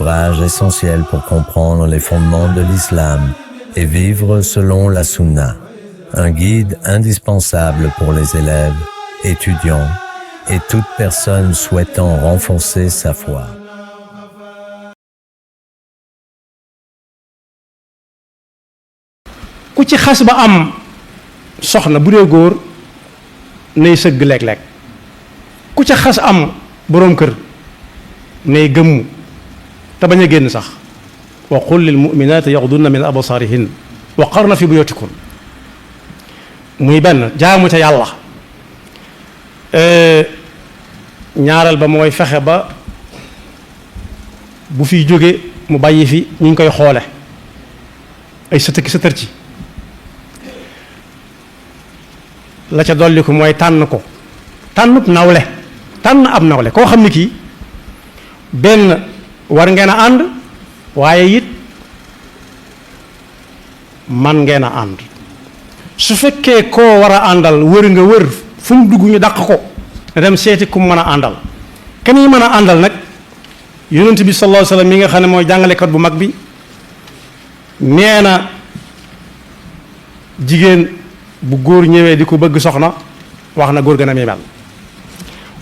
ouvrage essentiel pour comprendre les fondements de l'islam et vivre selon la sunna. Un guide indispensable pour les élèves, étudiants et toute personne souhaitant renforcer sa foi. ku ci xas ba am soxna bu dee góor nay sëgg léeg-léeg ku ca xas am boroom kër nay gëmmu te bañ a génn sax wa qul lil mu'minaati yaxdunna min absaarihin wa qarna fi buyutikun muy benn jaamu ca yàlla ñaareel ba mooy fexe ba bu fiy jóge mu bàyyi fi ñu ngi koy xoole ay sëtëki sëtër ci la ca dolli ko mooy tànnub nawle tànn ab nawle koo xam ne kii benn war ngeen a ànd waaye it man ngeen a ànd su fekkee koo war a àndal wër nga wër fu mu dugg ñu dàq ko ne dem seeti ku mu mën a àndal kenn yi mën a àndal nag yonent bi sallallahu alayhi wasallam mi nga xam ne mooy jàngalekat bu mag bi nee na jigéen bu góor ñëwee di ko bëgg soxna wax na góor gën a muy mel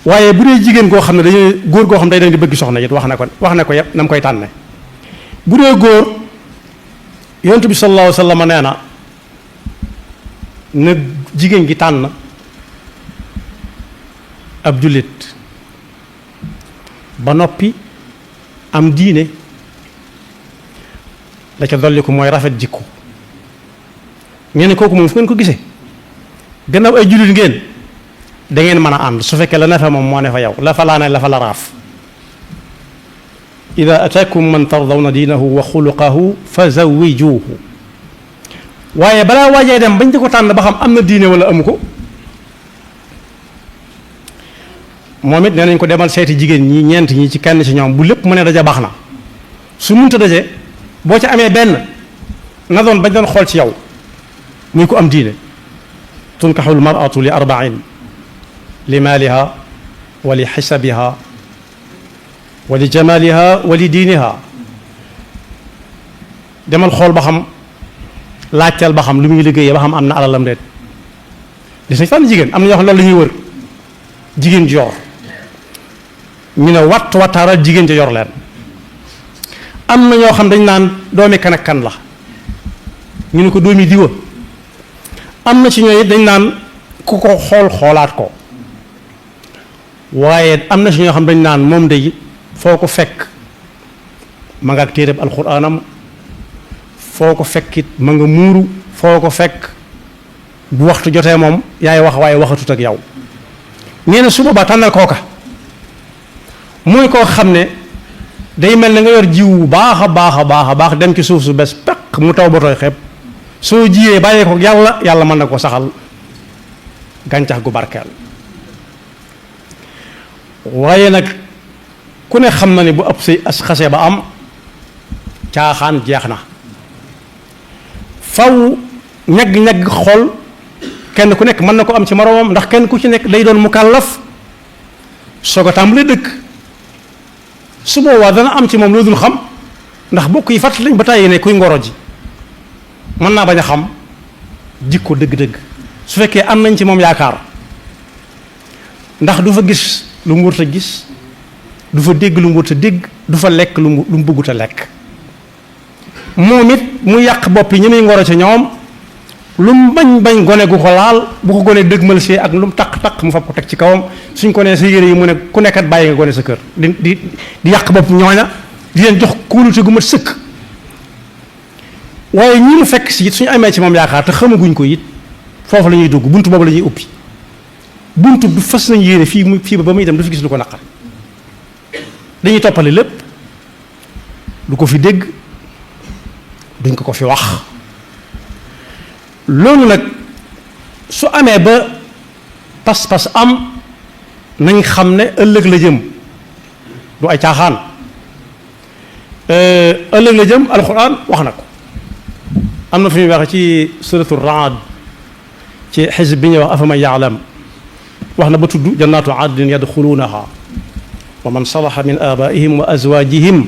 waaye bu dee jigéen goo xam ne dañuy góor goo xam ne day dem di bëgg soxna it wax na ko yépp na mu koy tànne bu dee góor yonent bi sallallahu alayhi wasallam nee na jigéen gi tànn ab jullit ba noppi am diine la ca dolli ko mooy rafet jikko ngeen ne kooku moom fu ngeen ko gisee gannaaw ay jullit ngeen da ngeen mën a ànd su fekkee la ne fa moom moo ne fa yow la fa laa ne la fa la raaf ida ataakum man tardawna diinahu wa xuluqahu fa zawwijuuhu waaye balaa waajee dem bañ di ko tànn ba xam am na diine wala amu ko moom it nee nañ ko demal seeti jigéen ñi ñeent ñi ci kenn ci ñoom bu lépp mu ne daja baax na su munta daje boo ca amee benn na doon bañ doon xool ci yow muy ko am diine tunkaxu lmaratu li arbain li maaliha wa li xisabiha wa li jamaliha wa li diiniha demal xool ba xam laajteel ba xam lu muy liggéeyee ba xam am na alalam déet di sañ fànn jigéen am na ñoo xam ne loolu la ñuy wër jigéen ji yor ñu ne wattaaral jigéen ji yor leen am na ñoo xam dañ naan doomi kan ak kan la ñu ne ko doomi diwa am na ci ñooy dañ naan ku ko xoolaat ko waaye am na ci ñoo xam dañ naan moom de foo ko fekk ma nga ak téereb alxuraanam foo ko fekkit ma nga muuru foo ko fekk bu waxtu jotee moom yaay wax waaye waxatut ak yow nee na su boobaa tànnal kooka mooy koo xam ne day mel ne nga yor jiw bu baax a baax a baax a baax dem ci suuf su bes peq mu taw ba tooy xeeb soo jiyee bàyyee ko yàlla mën na ko saxal gàncax gu barkeel waaye nag ku ne xam na ne bu ab sëy as xase ba am caaxaan jeex na faw ñagg-ñagg xool kenn ku nekk mën na ko am ci moroomam ndax kenn ku ci nekk day doon mukallaf soog a tàmbali dëkk su boobaa dana am ci moom loo dul xam ndax bokk yi fàttali lañ ba tàyyi ne kuy ngoro ji mën naa bañ a xam jikko dëgg-dëgg su fekkee am nañ ci moom yaakaar ndax du fa gis lu mu wërta gis du fa dégg lu mu wërta dégg du fa lekk lu mu bëggut a lekk moom it mu yàq bopp yi ñi muy ngoro ci ñoom lu mu bañ gone gu ko laal bu ko gone dëgmal see ak lu mu taq mu fab ko teg ci kawam suñ ko nee sa yére yi mu ne ku nekkat bàyyi nga gone sa kër di yàq bopp ñooña di leen jox kóolute gu mat sëkk waaye ñi mu fekk si it suñu amee ci moom yaakaar te xamaguñ ko it foofu la ñuy dugg buntu boobu la ñuy ubbi buntu du fas nañ yéene fii ba muy dem du fi gis lu ko naqar dañuy toppale lépp du ko fi dégg duñ ko fi wax loolu nag su amee ba pas-pas am nañ xam ne ëllëg la jëm du ay caaxaan ëllëg la jëm alxuraan wax na ko am na fu ñuy waxe ci suratu Raad ci xisb bi ñuy wax afaman yaalam wax na ba tudd jannaatu adnin yadxuluunaha wa man salaha min abaihim wa azwajihim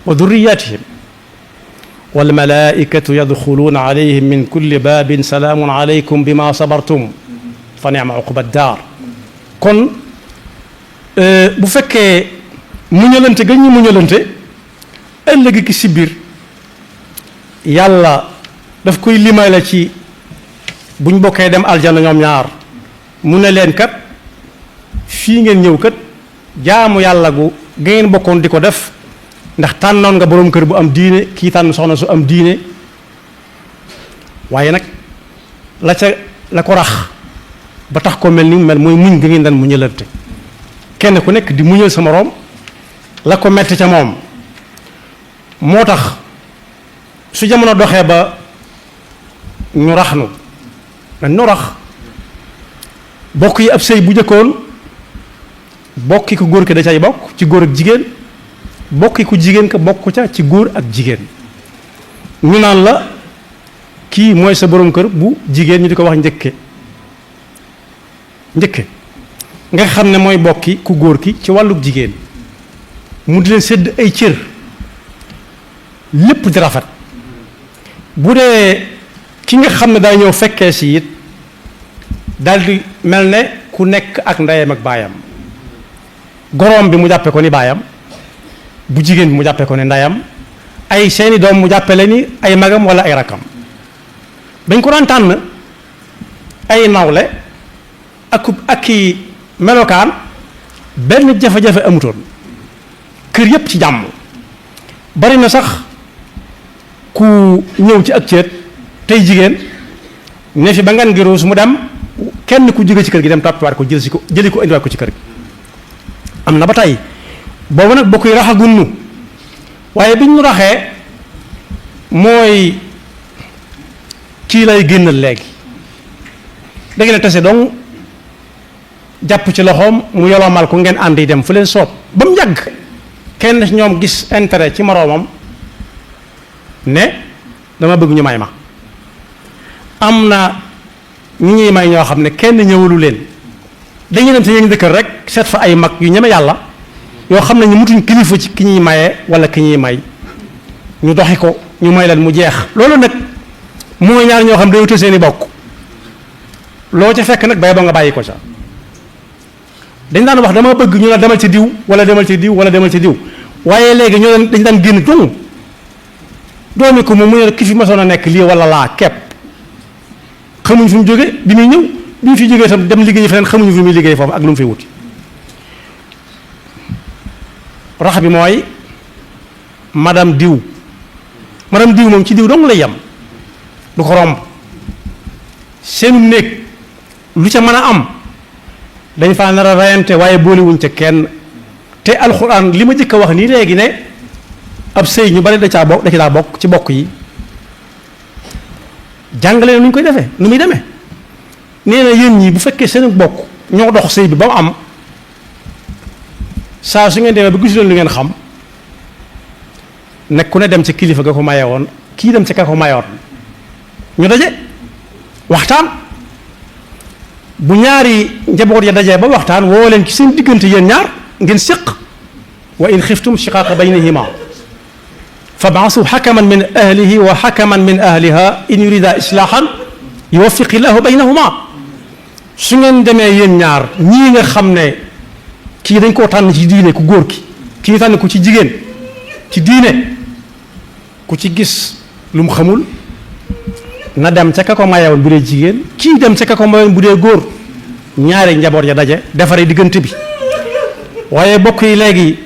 wa durriyatihim wal malaikatu yadxuluuna alayhim min kulli baabin salaamun alaykum bima sabartum fa ni'ma uqba daar. kon bu fekkee muñalante ga ñu muñalante ëllëg ki si biir yàlla daf koy limale ci buñ bokkee dem aljanna ñoom ñaar mu ne leen kat fii ngeen ñëw kat jaamu yàlla gu ngeen bokkoon di ko def ndax tànnoon nga boroom kër bu am diine kii tànn soxna su am diine waaye nag la ko rax ba tax ko mel ni mu mel mooy muñ ga ngeen daan muñalante kenn ku nekk di muñal sa moroom la ko metti ca moom. moo tax su jamono doxee ba ñu rax nu dañ nu rax bokk yi ab sëy bu jëkkoon bokki ku góor ki da cay bokk ci góor ak jigéen bokki ku jigéen ka bokk ca ci góor ak jigéen ñu naan la kii mooy sa borom kër bu jigéen ñu di ko wax njëkke nga xam ne mooy bokki ku góor ki ci wàlluk jigéen mu di leen sédd ay cër lépp di rafet bu dee ki nga xam ne daa ñëw fekkee si it daldi mel ne ku nekk ak ndeyam ak baayam goroom bi mu jàppe ko ni baayam bu jigéen bi mu jàppe ko ni ndeyam ay seeni doom mu jàppe leen ni ay magam wala ay rakkam dañ ko daan tànn ay nawle ak i melokaan benn jafe-jafe amutoon kër yépp ci jàmm bari na sax ku ñëw ci ak ceet tey jigéen ne fi ba ngan gi ruus mu dem kenn ku jóge ci kër gi dem toppiwaat ko jëli ko indiwaat ko ci kër gi am na ba tey boobu nag bokk yi raxagunnu waaye biñ ñu raxee mooy kii lay génnal léegi da ngeen a tase donc jàpp ci loxoom mu yoloomal ko ngeen ànd yi dem fu leen soob ba mu yàgg kenn ñoom gis intérêt ci moroomam ne dama bëgg ñu may ma am na ñu ñuy may ñoo xam ne kenn ñëwalu leen dañuy dem si yéen dëkkër rek seet fa ay mag yu ñeme yàlla yoo xam ne ñu mutuñ kilifa ci ki ñuy mayee wala ki ñuy may ñu doxi ko ñu may leen mu jeex loolu nag mooy ñaar ñoo xam ne dañu tëj seeni bokk loo ca fekk nag bay ba nga bàyyi ko ca dañ daan wax dama bëgg ñu la demal ci diw wala demal ci diw wala demal ci diw waaye léegi ñoo dañ daan génn dong doomi ko moom mu ne ki fi masoon a nekk lii wala laa kepp xamuñ fi mu jóge bi muy ñëw bi mu fi jógee tam dem liggéey feneen xamuñu fi muy liggéey foofu ak lu mu fi wuti rax bi mooy madame diw moom ci diw dong lay yem du ko romb seenu néeg lu ca mën a am dañ faa nar a rayante waaye boolewuñ ca kenn te alxuraan li ma jëkk a wax nii léegi ne ab sëy ñu bari da ci daa bokk ci bokk yi jàngale nu ñu koy defee nu muy demee nee na yéen ñi bu fekkee seen bokk ñoo dox sëy bi ba mu am saa su ngeen demee ba gisuleen lu ngeen xam nekk ku ne dem ci kilifa ga ko maye woon kii dem ci ka ko mayoon ñu daje waxtaan bu ñaari njaboot ya dajee ba waxtaan woo leen ci seen diggante yéen ñaar ngeen séq wa in xiftum shiqaaqa baynihima fab'asu xakaman min ahlihi wa xakaman min ahliha in yurida islaahan yuwaffiqi llahu baynahuma su ngeen demee yéen ñaar ñii nga xam ne kii dañ koo tànn ci diine ku góor ki kii tànn ko ci jigéen ci diine ku ci gis lu mu xamul na dem ca ka ko mayewoon bu dee jigéen kii dem ca ka ko mayewoon bu dee góor ñaari njaboot ya daje defaree diggante bi waaye bokk yi léegi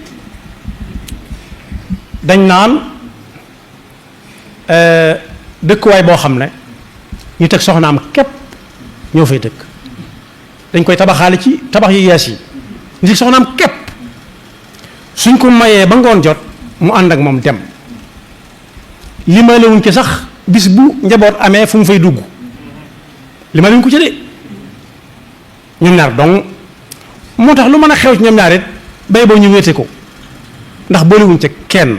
dañ naan dëkkuwaay boo xam ne ñu teg soxnaam képp ñoo fay dëkk dañ koy tabaxaale ci tabax yu yees yi ñu teg soxnaam képp suñ ko mayee ba ngoon jot mu ànd ak moom dem limalewuñ ci sax bis bu njaboot amee fu mu fay dugg limalewuñ ko ci de ñoom ñaar donc moo tax lu mën a xew ci ñoom ñaar it bay boo ñu wéete ko ndax boolewuñ ca kenn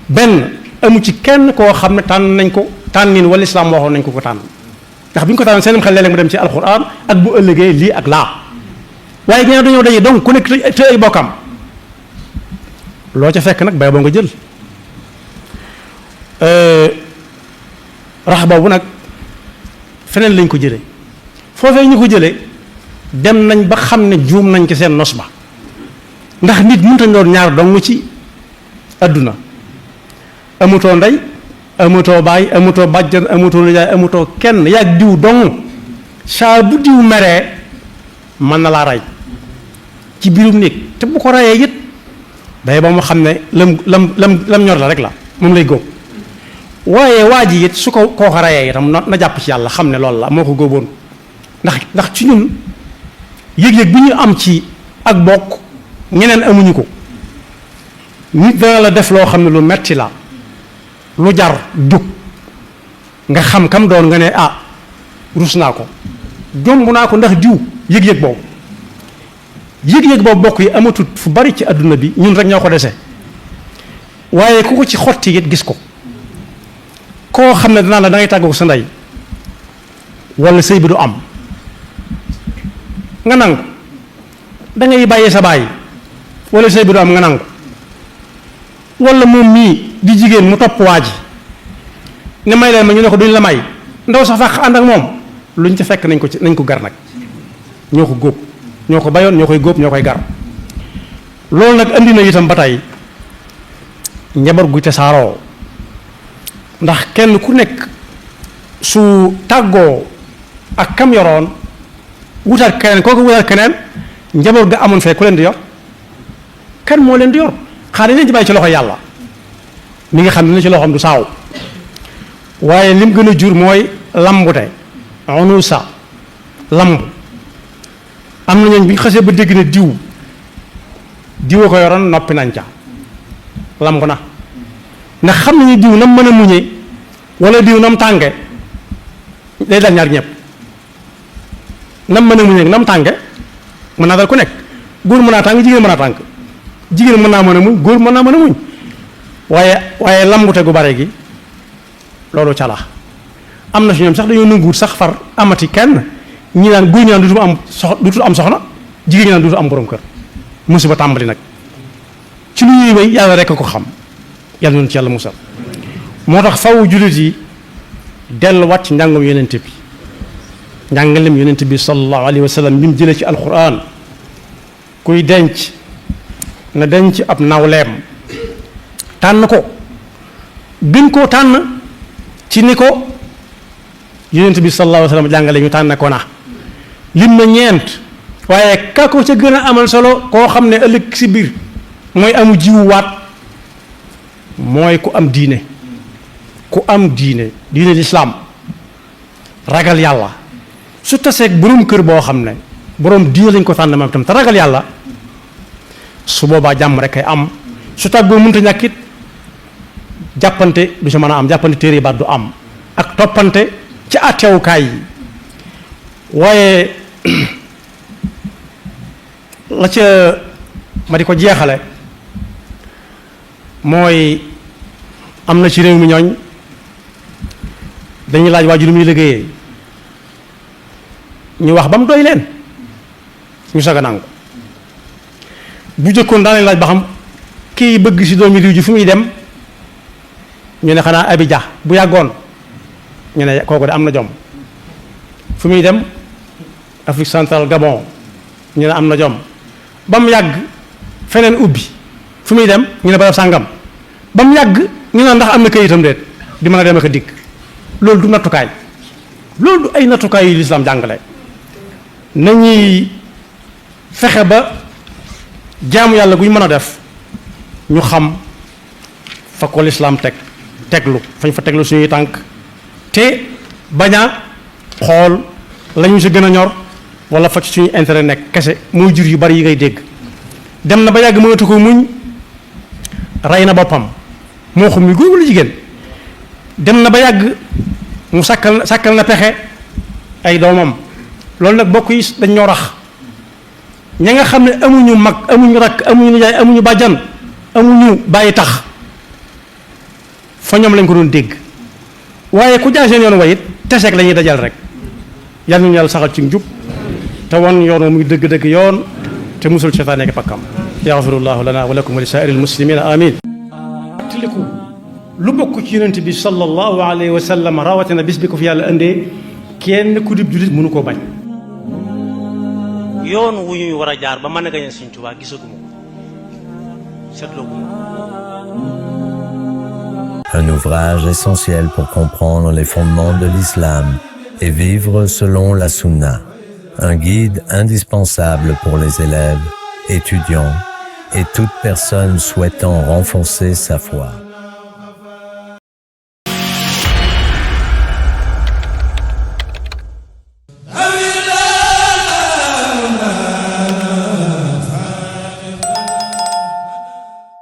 benn amu ci kenn koo xam ne tànn nañ ko tànnin wala islaam waxoon nañ ko tànn ndax bu ñu ko tànn seenam xel léeg-léeg mu dem ci alquran ak bu ëllëgee lii ak laa waaye ñaar dañoo daje donc ku nekk te ay bokkam loo ca fekk nag bay boo nga jël rax boobu nag feneen lañ ko jëlee foofee ñu ko jëlee dem nañ ba xam ne juum nañ ci seen nos ba ndax nit mënut a doon ñaar dong ci adduna amutoo ndey amutoo baay amutoo bàjjan amutoo nijaay amutoo kenn yaag diw dong saa bu diw meree mën na laa rey ci biirum néeg te bu ko reyee it day ba mu xam ne lam ñor la rek la moom lay góob waaye waa ji it su ko koo ko reyee itam na jàpp ci yàlla xam ne loolu la moo ko góoboon ndax ci ñun yëg-yëg bi ñu am ci ak bokk ñeneen amuñu ko nit dana la def loo xam ne lu metti la lu jar jóg nga xam kam doon nga ne ah rus naa ko jomb naa ko ndax diw yëg-yëg boobu bokk yi amatut fu bari ci adduna bi ñun rek ñoo ko dese waaye ku ko ci xotti it gis ko koo xam ne danaa la da ngay tàggoo sa ndey wala sëy bi du am nga nangu da ngay bàyyee sa bàyyi wala sëy bi du am nga nangu wala moom mii di jigéen mu topp waa ji ne may leen ma ñu ne ko duñ la may ndaw sax fàq ànd ak moom luñ ca fekk nañ ko gar nag ñoo ko góob ñoo ko bayoon ñoo koy góob ñoo koy gar loolu nag andi na itam ba tey njaboot gu tasaaroo ndax kenn ku nekk su tàggoo ak kam yoroon wutaat keneen kooku wutaat keneen njaboot ga amoon fee ku leen di yor kan moo leen di yor xanaa dañ leen ci bàyyi ci loxo yàlla mi nga xam ne ci loxoom du saaw waaye lim gën a jur mooy lambute onu sa lamb am na ñooñ bi ñu xasee ba dégg ne diwa ko yoroon noppi nañ ca lamb na ndax xam nañu diw nam mën a muñe wala diw nam tànge day dal ñaar ñëpp nam mën a muñe nam tànge mën naa dal ku nekk góor mën naa tàng jigéen mën naa tàng jigéen mën naa mën a muñ góor mën naa mën a muñ waaye lambute gu bare gi loolu ca la am na si ñoom sax dañoo nanguwut sax far amati kenn ñi naan góor ñi naan dutul am soxna jigéen ñi naan dutul am borom kër musiba tàmbali nag ci lu ñuy wéy yàlla rek ko xam yàlla noonu ci yàlla musal moo tax faw jullit yi delluwaat ci njàngum yonent bi njàngalem yonent bi sallallahu alayhi wa sallam bi mu jëlee ci alquran kuy denc na denc ab nawleem tànn ko gën koo tànn ci ni ko yonent bi sallallahu alayhi wa sallam jàngale ñu tànn ko na lim na ñeent waaye ka ko ca gën a amal solo koo xam ne ëllëg si biir mooy amu jiwuwaat mooy ku am diine diine lislaam ragal yàlla su taseeg borom kër boo xam ne borom diine lañ ko tànn moom tam te ragal yàlla su boobaa jàmm rek ay am su tàggoo mënta ñàkkit jàppante du ci mën a am jàppante téere baat du am ak toppante ci àttewukaay yi waaye la ca ma di ko jeexale mooy am na ci réew mi ñooñ dañuy laaj waajur muy liggéeyee ñu wax ba mu doy leen ñu saga nangu bu jëkkoon daan lañ laaj ba xam kii bëgg si doomi réew ji fu muy dem ñu ne xanaa Abidjan bu yàggoon ñu ne kooku de am na jom fu muy dem Afrique centrale Gabon ñu ne am na jom ba mu yàgg feneen ubbi fu muy dem ñu ne barab sàngam ba mu yàgg ñu ne ndax am na këyitam déet di mën a dem ak a dikk loolu du nattukaay loolu du ay nattukaay yu lislaam jàngale nañuy fexe ba jaamu yàlla guñ mën a def ñu xam fa ko lislaam teglu fañ fa teglu suñuy tànk te bañ a xool la ñu si gën a ñor wala fa ci suñu intérêt nekk kese mooy jur yu bari yi ngay dégg dem na ba yàgg mënatu ko muñ rey na boppam moo xam ni góor wala jigéen dem na ba yàgg mu sàkkal na pexe ay doomam loolu nag bokk yi dañ ñoo rax ña nga xam ne amuñu mag amuñu rakk amuñu nijaay amuñu bàjjan amuñu bàyyi tax fa ñoom lañ ko doon dégg waaye ku jaay seen yoon wa it teseeg la ñuy dajal rek yal nañu yàlla saxal ci njub te wan yoon wa muy dëgg-dëgg yoon te musul seytaane ak pakkam yaxfirullahu lana wa lakum wa li saa'iril muslimina amin tiliku lu bokk ci yonent bi sallallahu alayhi wa sallam rawatina bis bi ko fi yàlla indee kenn ku dib jullit mënu koo bañ. yoon wu ñuy war a jaar ba mën a gañe Sëriñ Tuubaa gisaguma ko seetlooguma ko. Un ouvrage essentiel pour comprendre les fondements de l'islam et vivre selon la sunna. Un guide indispensable pour les élèves, étudiants et toute personne souhaitant renforcer sa foi.